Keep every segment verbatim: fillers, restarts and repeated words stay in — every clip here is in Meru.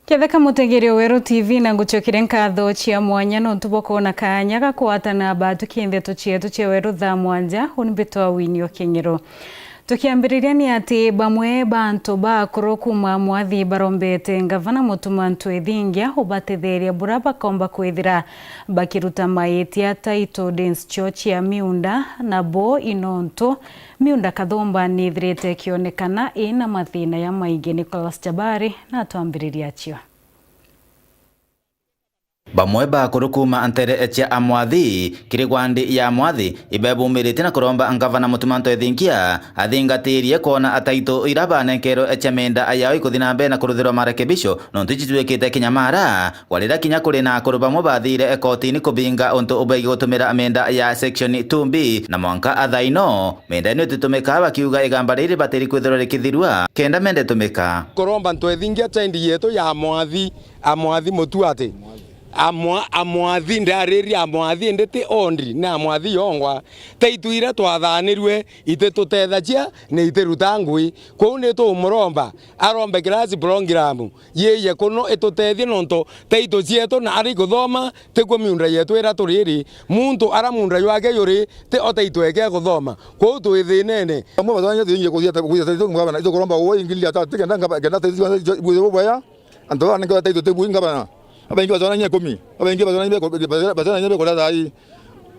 Ketheka mutegeria Weru T V, na ngucokeria nkatho cia mwanya nontu bwa kwona kaanya ga kwatana batuki ndeto cietu cia Weru thaa mwanja. Uni mbitwa Winnie Okeng'ero. Tukiambiriria ni ati bamwe ba antu ba akuru kuuma Mwathi barombete ngavana Mutuma Ntwethingia ubatetheria bura bakomba kwithira bakiruta maitia title deeds cio cia miunda, nabo inontu miunda kathumba nithirite ikionekana ina mathina ya maingi. Nicholas Jabari na atwambiriria acio. Bamwe ba akuru kuuma ntere cia Amwathi kiri gwandi ya Mwathi ibebumiritie na kuromba ngavana Mutuma Ntwethingia athingatirie kwona ataitu ira banenkerwe cia miunda yao ikuthi na mbere na kuruthirwa marekebisho, nontu icituikite kinyamara, gwa riria kinya kuri na akuru bamwe bathire kotini kubinga untu bwegi gutumira miunda ya section two B, na mwanka athaino miunda ino ititumika, bakiuga igamba riri ribatiri kwithirwa rikithirua kenda miunda itumika. Kuromba Ntwethingia child yetu ya Mwathi, Amwathi Mutuati. Amwa-, Amwathi, ndaririe Amwathi, indi ti ondi, ni Amwathi yongwa. Title ira twathanirue ititutethagia na itiruta ngui. Kwou ni tumuromba arombe class program yeye kuno itutethie, nontu title cietu na ari kuthoma tikuo miunda yetu ira turiri. Muntu ara munda jwake juri ti o title yake ya kuthoma. Kwou twi thinene. Amwe batwanya tuingie kuthia ta-, kuthia title ngabana, itukuromba uwe ingili ata, tikenda ngaba-, kenda title ibwithirwe bwega. Antu baa ninka title tibui ngabana. Abaingi batwanya ikumi. Abaingi batwanya beko-, batwanya beko thaa ii.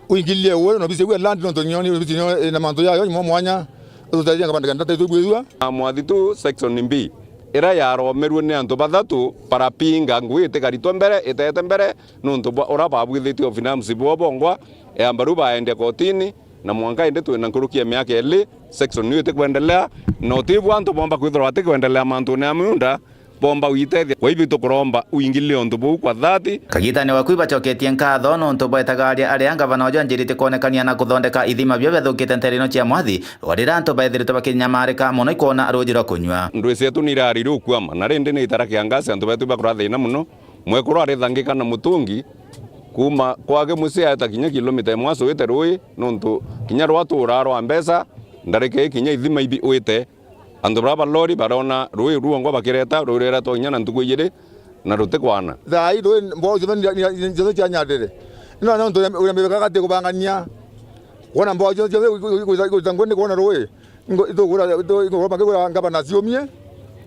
Uingilie uwe, no bisi uwe land, nontu nyo ni bisi nyo ina mantu yayo, imo mwanya. Tutethia ngabana kenda title ibwithua. Mwathi tu section B, ira yaromerue ni antu bathatu, barapinga ngui itikaritwe mbere, itete mbere, nontu bwa ura babwithitie obinafsi bwao bongwa, eamba riu baendia kotini, na mwanka indi twina nkuruki ya miaka ili, section niyo itikwendelea, na utibu antu bomba kwithirwa batikwendelea mantune ya miunda, bomba gwitethia. Kwa hivyo tukuromba uingilie untu buu kwa thati. Kagitani waku ibacoketie nkatho nontu bwa itagaria aria ngavana uju anjiritie kwonekania na kuthondeka ithima biria biathukite ntere ino cia Mwathi, rwa riria antu baithiritwe bakinyamarika mono ikwona ruuji rwa kunyua. Ndwisi yetu ni irarire ukwama, na rindi ni itara kiangasi, antu betu bakura thina mono. Mwekuru arithangika na mutungi kuuma kwake mucii aeta kinya kilomita imwe acuite ruui, nontu kinya rwaturaa rwa mbeca, ndareke kinya ithima ibi wite. Antu baria ba lori barona ruui ruongwa bakireta, ruui rweretwa kinya na ntuku ijiri na rutikwana. Thaa ii ruui mbao cionthe ni, ni, ni, cionthe cianyandire. Ino nontu uria, uria mibeka gati kubangania. Kwona mbao cionthe, cionthe igwita ngwe ni kwona ruui. Ngo-, itugura, itu-, itugura, ngabana ciumie.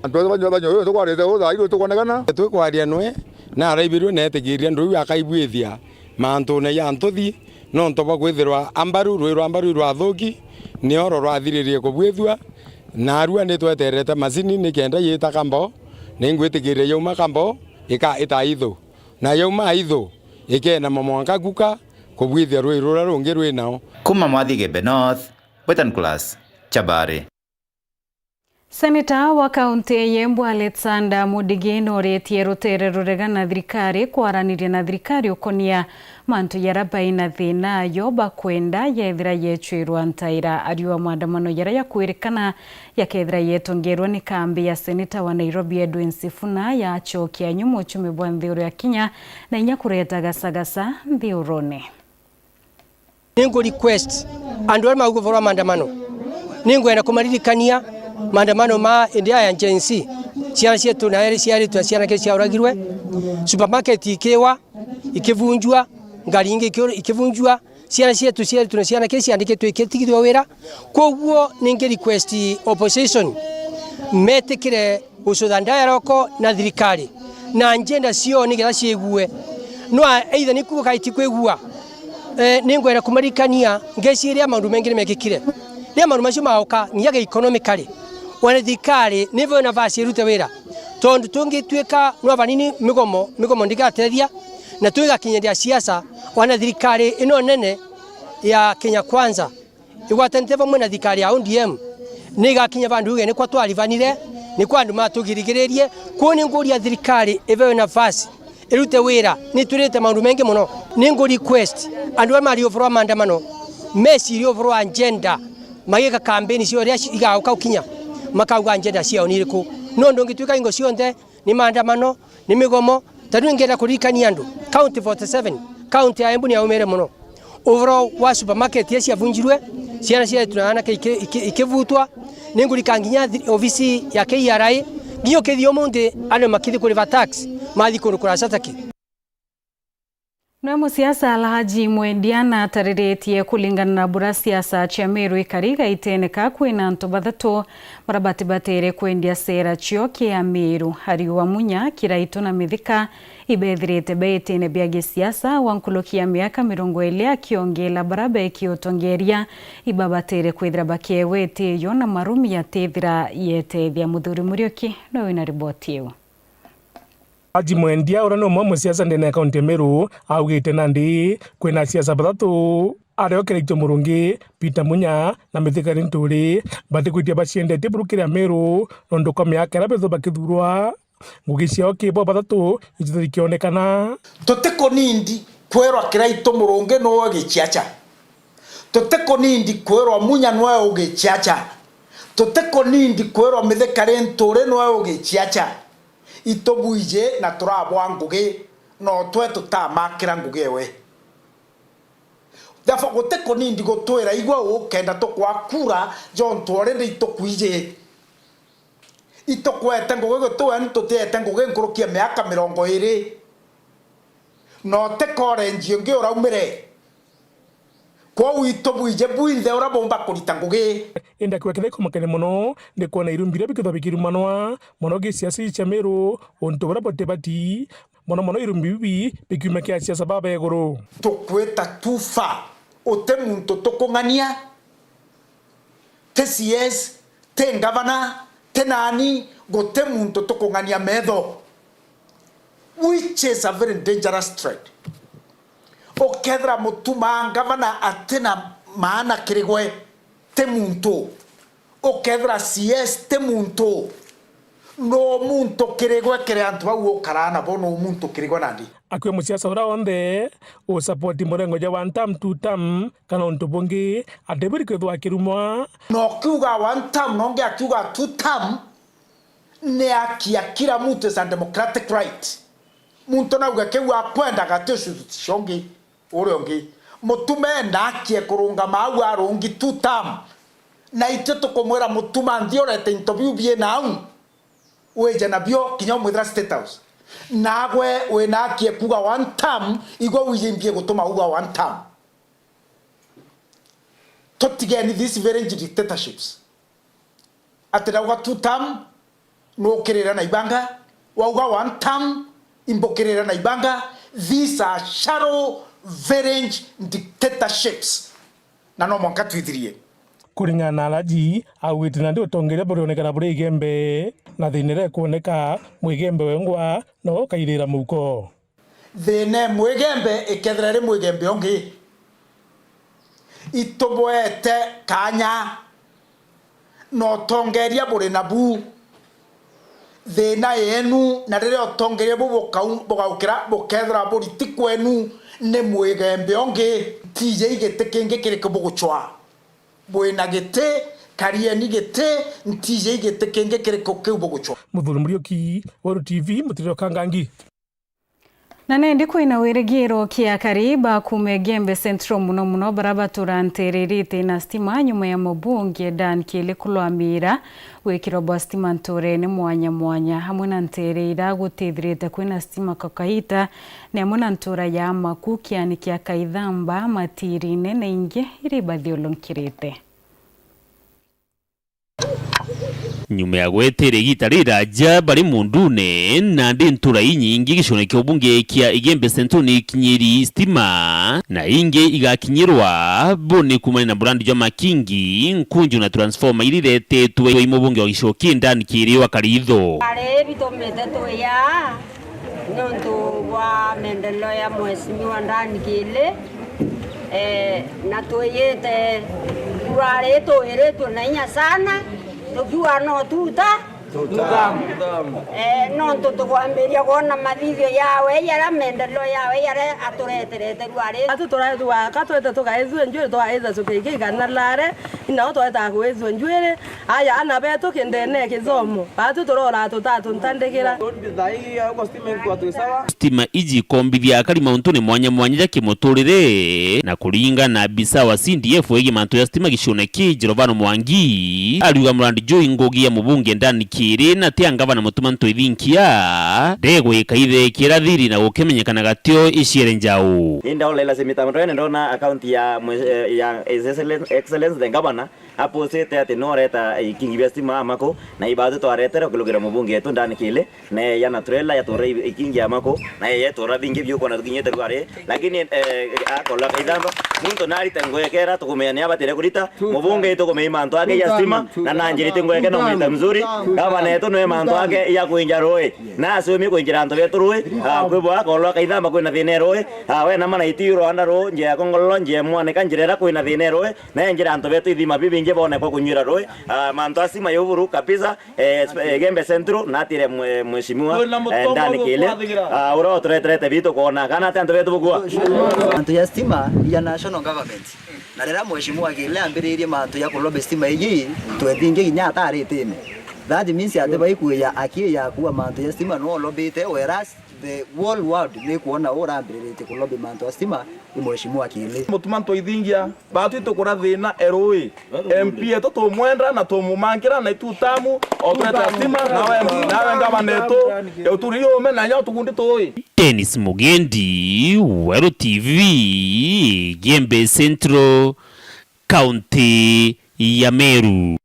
Antu acio banyo-, banyo-, tukwarite uu thaa ii tukwonekana. Twikwaria nwe, na araibirue na etigiriria ndu iu akaibwithia mantune ya ntuthi, nontu bwa kwithirwa ambaru, ruui rwa ambaru irwathuki, ni oro rwathiririe kubwithua, na arua ni tweterete macini ni kenda yita kambo, ni ngwitikiriria yauma kambo, ika-, ita ithu. Na yauma ithu, ikeenama mwanka kuka, kubwithia ruui ruria rungi rwi nao. Kuma Mwathi Igembe North, Western Class, Chabari. Seneta wa kaunti ya Embu Alexander Mudigi noretie rutere rurega na thirikari kwaraniria na thirikari ukonia mantu jaria bai na thina ayo bakwenda yethira yecwirwa ntaira. Ariuga maandamano jaria jakwirikana jakethira yetongerwa ni kambi ya seneta wa Nairobi Edwin Sifuna yacokia nyuma uchumi bwa nthiguru ya Kenya na inya kureta gasagasa nthigurune. Ningu request andu aria mauga uvoro wa maandamano, ningwenda kumaririkania maandamano ma indi aya ya Gen Z. Ciana cietu na eri ciaritwe, ciana ke ciauragirwe, supermarket ikiwa, ikivunjwa, ngari ingi iki-, ikivunjwa, ciana cietu, cietu na ciana ke ciandikitwe ikitigithwa wira. Kwoguo ningi request opposition metikire gucutha dialogue na thirikari, na agenda ciao nigetha ciigue. No a-, either ni kuuga kana itikwigua. Eh, ningwenda kumaririkania ngeciria maundu mengi ni mekikire. Riria maundu macio maoka, nginya ge economically, wana thirikari nivo nafasi irute wira. Tondu tungituika no vanini migomo, migomo ndigatethia, na twigakinyiria siasa, wana thirikari ino nene ya Kenya Kwanza, igwatanite vamwe na thirikari ya O D M, ni igakinya vandu uge nikwa twarivanire, nikwa andu matugirigiririe. Kwou ni nguria thirikari ivewe nafasi, irute wira, ni twirite maundu mengi muno. Ni ngu request andu aria mari uvoro wa maandamano, mecirie uvoro wa agenda, magika kampeni cio iria igauka gukinya, makauga agenda ciao ni iriku. Nondu ngituika ingo cionthe ni maandamano, ni migomo. Ta riu ngenda kuririkania andu, County forty seven, county ya Embu ni yaumire muno. Uvoro wa supermarket iria ciavunjirwe, ciana cietu na anake iki-, iki-, ikivutwa, ni ngurika nginya thi-, ofisi ya K R A, nginya ukithia umunthi andu makithi kuriva tax. mathi kundu kuraca ta ki. Nawe musiasa Alhaji Mwendia natariritie kuringana na bura siasa cia Meru ikari gaitene ka kwina antu bathatu bara batibatire kwendia sera cio ki Ameru. Ariu Amunya, Kiraitu na Mithika ibethirite beitine bia gisiasa wa nkuruki ya miaka mirongo iri akiongela bara beki utongeria ibabatire kwithira bakiewa itiyo na marumi yatithira yetethia. Muthuri Muriuki no wina riboti iu. Haji Mwendia, uria ni umwe wa musiasa ndene ya kaunti ya Meru, augite nandi kwina asiasa bathatu, ario Kiraitu Murungi, Peter Munya na Mithika Linturi, batikwitia baciendetie buru kiri Ameru, nondu kwa miaka iria betho bakithurwa, ngugi ciao ki bo bathatu icithiri kionekana. Tutikunindi kwirwa Kiraitu Murungi niwe ugiciaca. Tutikunindi kwirwa Munya niwe ugiciaca. Tutikunindi kwirwa Mithika Linturi niwe ugiciaca. Itubwije na turabwa ngugi, no twe tutamakira ngugi ewe. Therefore, gutikunindi gutwira igwe ukenda tukwa kura, jontu already itukwiji. Itukwete ngugi gutiwe, ni tutiete ngugi nkuruki ya miaka mirongo iri. No tikorenji ungi uraumire. Kwou itubwije bwinthe uria bumba kurita ngugi. Indi akiuga kethira ikomakania mono, ni kwona irumbi biria bikithwa bikirumanwa mono gisiasa cia Meru, untu buria butibati, mono mono irumbi bibi bikiuma kia asiasa baba iguru. Tukwita too far, uti muntu tukung'ania, ti C S, ti ngavana, ti nani, guti muntu tukung'ania metho, which is a very dangerous trend. Ukethira mutuma ngavana atina maana kiri gwe, ti muntu. Ukethira C S ti muntu. No muntu kiri gwe, kiri antu bau ukaraa nabo, no muntu kiri gwe nandi. Akui musiasa uria wonthe usapoti murengo jwa one term, two term, kana untu bungi, atiburi kwithwa akirumwa. No ukiuga one term, no ungi akiuga two term, ni haki ya kila mtu, is a democratic right. Muntu nauga kiu akwenda, gati ucurutisha ungi, uria ungi. Mutuma enda haki ya kurungama au arungi two term. Na itwe tukumwira Mutuma, nthi urete into biu biina au, wije nabio kinya umwithira State House. Nagwe wina haki ya kuuga one term, igwe wije imbi igutuma uga one term. Tutigeni these very dictatorships. Ati ndauga two term, nukirira na ibanga, wauga one term, imbukirira na ibanga. These are shallow, very dictatorships. Na no mwanka twithirie. Kuringana na Alhaji, augite nandi utongeria burionekana buri igembe, na thina iria ikwoneka, mwigembe wengwa no ukairira muko. Thina imwe igembe ikethira iri mwigembe ungi. Itubwete kanya na utongeria buri nabu. Thina yenu, na riria utongeria bu bukau-, bugaukira, bukethira buriti kwenu ni mwigembe ungi, ntiji igiti kingi kiriku bugucwa. Bwina giti, karieni giti, ntiji igiti kingi kiriku kiu bugucwa. Muthuri Muriuki, Weru T V, Mutiriro Kangangi. Na nendi kwina wirigiro kia akari ba kuuma Igembe Central, mono mono bara batura nteere iri iti na stima, nyuma ya mubunge Dan Kiili kulwamira gwikirwa bwa stima ntuurene mwanya mwanya, amwe na nteere ira gutithirite kwina stima kwa kaita, ni amwe na ntuura ya Maku, kiani kia Kaithamba, Matirine na ingi iri ibathiurunkirite. Nyuma ya gwetera igiita riraaja bari muundune, nandi ntuura inyingi gicione kia ubunge kia Igembe Central ni ikinyiri stima, na ingi igakinyirwa buni kuumania na murandi jwa Makingi, nkunju na transformer iria iretetwe i mubunge wa gicigo kii Dan Kiili wa Karitho. Ari bitumite tuya niuntu bwa maendeleo ya Mheshimiwa Dan Kiili. Eh, na twiyite, rwari twiritwe na inya sana, tukiuga no tuta. Tuta. Eh, nontu tukwambiria kwona mathithio yawe, jaria maendeleo yawe, jaria atureterete rwari. Atu turaitwa ka twete tugaithua njuiri, twaitha cukia iki igana lare, inao twaitaga kuithua njuiri, aya ana betu kindene kithomo, batu turora tutatuntandikira. Stima iji ikombithia akari mauntune mwanya mwanya ja kimuturire, na kuringana na abisa wa C D F wegii mantu ja stima gicione kii, Jerovano Mwangi, ariuga murandi juu i ngugi ya mubunge Dan Kiili. Iri na tia ngavana Mutuma Ntwithinkia, ndegwika itheekia ira thiri na gukimenyekana gatio iciere njau. Ni ndaona ila cia mitambo, ndona account ya mwe-, eh, ya His Excellen-, Excellence the Governor, apostite ati no reta ikingi bia stima Amaku, na ibatu twaretere kurugira mubunge wetu Ndani Kili, na yeye yana trailer ya tura i-, ikingi Amaku, na yeye tura bingi biu kwona tukinyite ruari, lakini, eh, akola kaithamba, muntu narite ngwekera tukumenya ni abatire kurita, mubunge tukumenya mantu ake ya stima, na nanjirite ngweke na mita mzuri, gavana yetu nwe mantu ake ya kwinja rui, na asumi kwinjira antu betu rui, ah, kwi bo akola kaithamba kwina thina rui, ah, we na mana iti rwanda ru, njia ya Kongololo, njia ya Mwanika, njira ira kwina thina rui, na enjira antu betu ithima bibingi bone kwa kunywira rui, ah, mantu a stima ya uburu kabisa, eh, sp-, eh, Gembe Central, natire mwe-, mheshimiwa, eh, Ndani Kili, ah, uria utureterete bitu kwona kana ati antu betu bukua. Mantu ya stima ya national government. Na riria mheshimiwa Kili ambiririe mantu ya kulobi stima iji, twethingi kinya ataritine. That means ati baikuya akiya kuwa mantu ya stima no ulobite, whereas the whole world ni kuona urambiriritie kulobi mantu ya stima i mheshimiwa Kili. Mutuma Ntwithingia, batu itukura thina erui. M P yetu tumwenda na tumumankira na itu tamu, oturete stima, nawe, nawe ngavana yetu, uturi yume na nyo tugundi tui. Dennis Mugendi, Weru T V, Gembe Central, County ya Meru.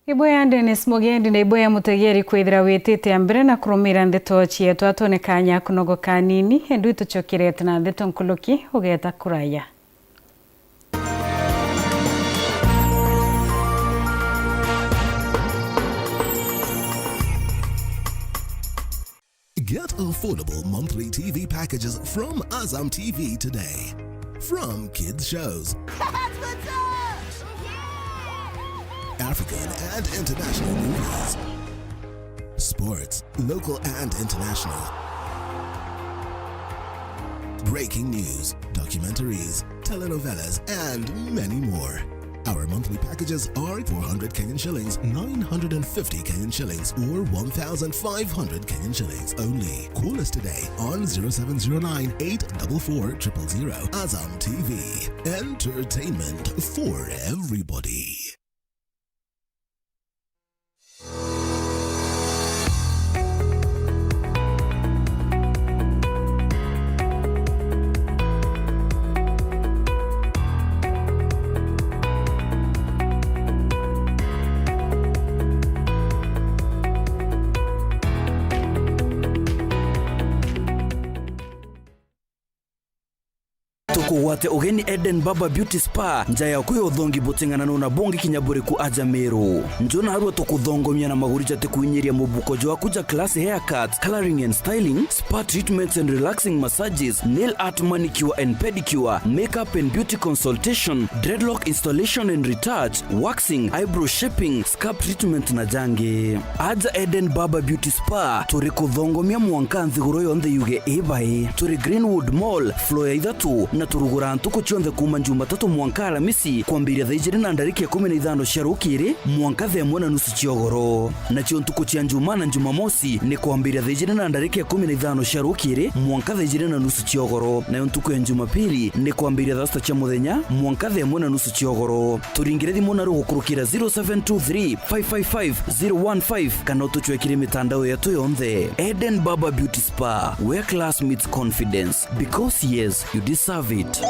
Ibwea Dennis Mugendi na ibwea mutegeri kwithira witite a mbere na kurumira ndeto cietu. Atone kanya kunogo kanini, endu itucokirete na ndeto nkuluki ugeta kuraya. Get affordable monthly T V packages from Azam T V today. From kids shows, African and international movies, sports, local and international, breaking news, documentaries, telenovelas, and many more. Our monthly packages are four hundred Kenyan shillings, nine hundred and fifty Kenyan shillings, or one thousand five hundred Kenyan shillings only. Call us today on zero seven zero nine, eight four four, triple zero. Azam T V, entertainment for everybody. Tukugwate ugeni Eden Barber Beauty Spa, nja yaku ya uthongi buting'ananu na bungi kinya buriku aja Meru. Nju narua tukuthongomia na maguru jati kuinyiria mubuko jwaku ja class haircuts, colouring and styling, spa treatments and relaxing massages, nail art, manicure and pedicure, makeup and beauty consultation, dreadlock installation and retouch, waxing, eyebrow shaping, scalp treatment na jangi. Aja Eden Barber Beauty Spa, turi kuthongomia mwanka nthiguru yonthe yuge ibai. Turi Greenwood Mall, floor ya ithatu, na turugura ntuku cionthe kuuma Jumatatu mwanka Aramisi, kwambiria thaa ijiri na ndarika ikumi na ithano cia rukiri, mwanka thaa imwe na nusu cia ugoro. Nacio ntuku cia Njuma na Jumamosi ni kwambiria thaa ijiri na ndarika ikumi na ithano cia rukiri, mwanka thaa ijiri na nusu cia ugoro. Nayo ntuku ya Jumapili ni kwambiria thaa sita cia muthenya, mwanka thaa imwe na nusu cia ugoro. Turingire thimu na rugukurukira zero seven two three, five five five, zero one five, kana utucwekire mitandao yetu yonthe. Eden Barber Beauty Spa, where class meets confidence. Because yes, you deserve it.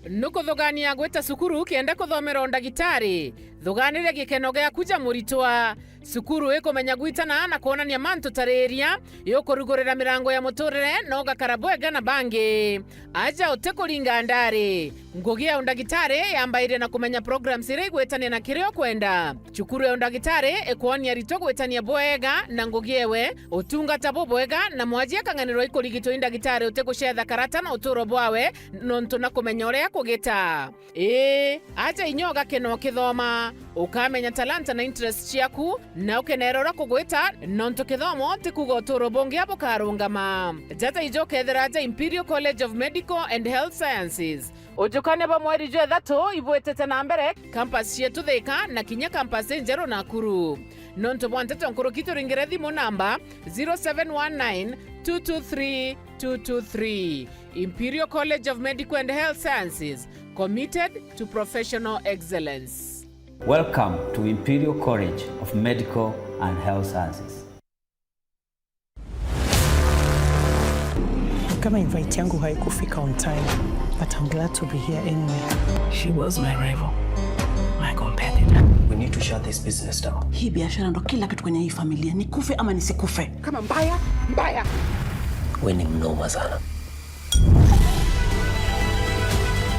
Nukuthugania gwita cukuru kenda kuthomera undagitari? Thuganire gikeno giaku ja muritwa. Cukuru ikumenya gwitana na kwonania mantu tariria, iukurugurira mirango ya muturire, na ugakara bwega na bangi. Aja utikuringa ndari. Ngugi ya undagitari yambairia na kumenya programs iria igwitania na kiria ukwenda. Cukuru ya undagitari ikwonia aritwa gwitania bwega na ngugi ewe, utungata bubwega, na mwaji akang'anirwa ikurigitwa i ndagitari utigucetha karata na uturo bwawe, nontu na kumenya uria kugita. Ii, aja inya ugakena ukithoma, ukamenya talanta na interest ciaku, na ukenera uria kugwita, nontu kithomo ti kuuga uturo bungi bukarungama. Jata ija ukethira aja Imperial College of Medical and Health Sciences. Ujukania bwa mweri jwa ithatu ibwitite na mbere, campus cietu Thika na kinya campus injeru Nakuru. Nontu bwa nteto nkuruki turingire thimu namba zero seven one nine, two two three two two three. Imperial College of Medical and Health Sciences, committed to professional excellence. Welcome to Imperial College of Medical and Health Sciences. Kama invite yangu haikufika on time, but I'm glad to be here anyway. She was my rival, my competitor. We need to shut this business down. Hii biashara ndo kila kitu kwenye hii familia, nikufe ama nisikufe. Kama mbaya, mbaya. We ni mnoma sana.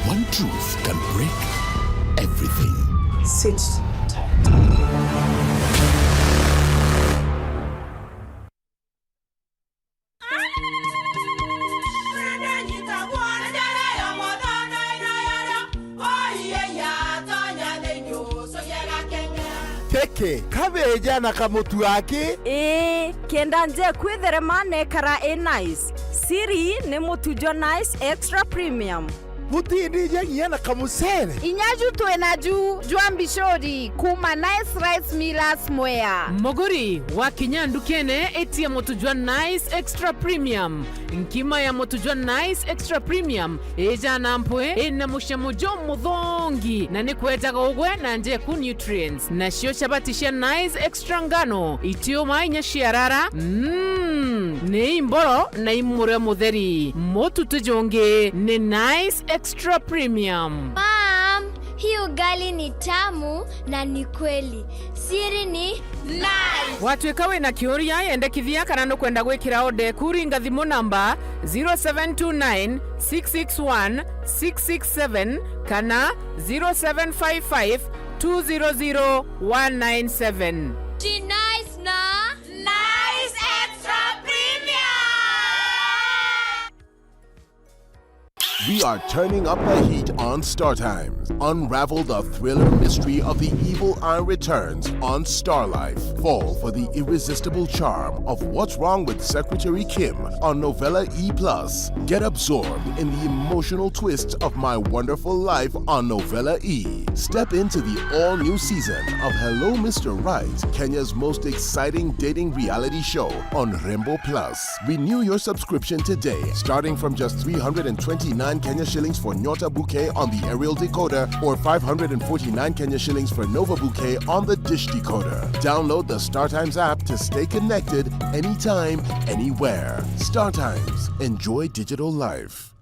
One truth can break everything. Sit tight. Teke kabeja na kamutu aki. Ii, kenda nje kwitherema nekara i nice. Siri ni mutu jwa Nice Extra Premium. Butindija nginya na kamucere. Inya ju twi na ju jwa mbicuri kuma Nice Rice Millers Mwea. Muguri, wakinya ndukene, itia mutu jwa Nice Extra Premium. Nkima ya mutu jwa Nice Extra Premium ijana mpwi, ina mucamo jumuthongi na ni kwejaga ugwe na njeku nutrients. Nacio chabati cia Nice Extra ngano, itiuma inya ciarara, mm, ni imboro na imurio mutheri. Mutu ti jungi ni Nice Extra Premium. Mom, hii ugali ni tamu na ni kweli. Siri ni Nice. Watuika wina kiuria, yendekithia kana nukwenda gwikira order eku, ringa thimu namba zero seven two nine six six one six six seven kana zero seven five five two zero zero one nine seven. Ti Nice na Nice Extra Premium. We are turning up the heat on Star Times. Unravel the thriller mystery of The Evil Eye Returns on Star Life. Fall for the irresistible charm of What's Wrong with Secretary Kim on Novella E plus. Get absorbed in the emotional twists of My Wonderful Life on Novella E. Step into the all-new season of Hello Mister Right, Kenya's most exciting dating reality show on Rembo Plus. Renew your subscription today, starting from just three hundred and twenty-nine Kenya shillings for Nyota Bouquet on the aerial decoder or five hundred and forty-nine Kenya shillings for Nova Bouquet on the dish decoder. Download the StarTimes app to stay connected anytime, anywhere. StarTimes. Enjoy digital life.